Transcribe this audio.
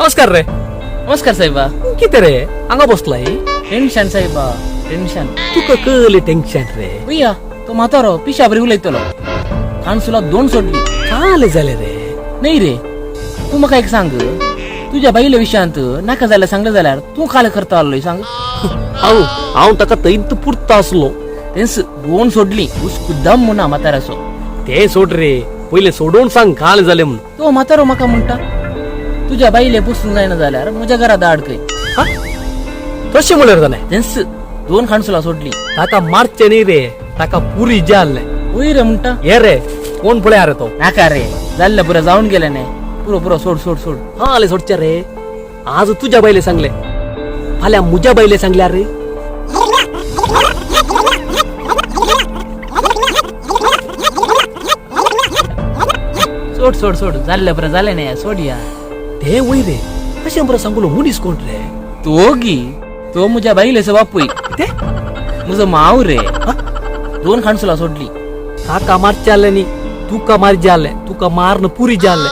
नमस्कार रे. नमस्कार साहेबा. कितें रे हांगा बसलाय? टेन्शन साहेबा, टेन्शन. तुका कळ्ळें टेन्शन रे? भैया, तो म्हातारो पिशा बरी उलयतलो. कानसुला दोन सोडली. काले जाले रे? नाही रे, तू म्हाका एक सांग, तुझ्या बाईल्या विशयांत नाका जाल्यार सांगले जाल्यार तूं काल करता आसलोय सांग. हांव हांव ताका थंयत पुरता आसलो. तेंच दोन सोडली, उसकू दम म्हणा म्हाताऱ्याचो. ते सोड रे, पयले सोडोवन सांग काल जाले म्हणून. तो म्हातारो म्हाका म्हणटा, तुझ्या बाईले पुसूंक जायना जाल्यार म्हज्या घरा धाड खंय. हा? तशें म्हणल्यार जालें? तेंच दोन खाणसुला सोडली. ताका मारचें न्ही रे, ताका पुरी जाल्लें. वय रे म्हणटा. हे रे कोण पळया रे तो. नाका रे, जाल्लें पुरो जावन गेलें न्ही. पुरो पुरो, सोड सोड सोड. हा आले सोडचे रे. आज तुज्या बायले सांगले, फाल्यां मुज्या बायले सांगल्यार रे. सोड सोड सोड, जाल्लें पुरो जालें न्ही, सोड या. ते वय रे, अशें बरो सांगलो मनीस कोण रे? तो गी तो म्हज्या बायलेचो बापूय. ते म्हजो माव रे. दोन खाणसुला सोडली. ताका मारचें आसलें न्ही, तुका मारचें आसलें. तुका माਰਨ पुरी जाल्लें.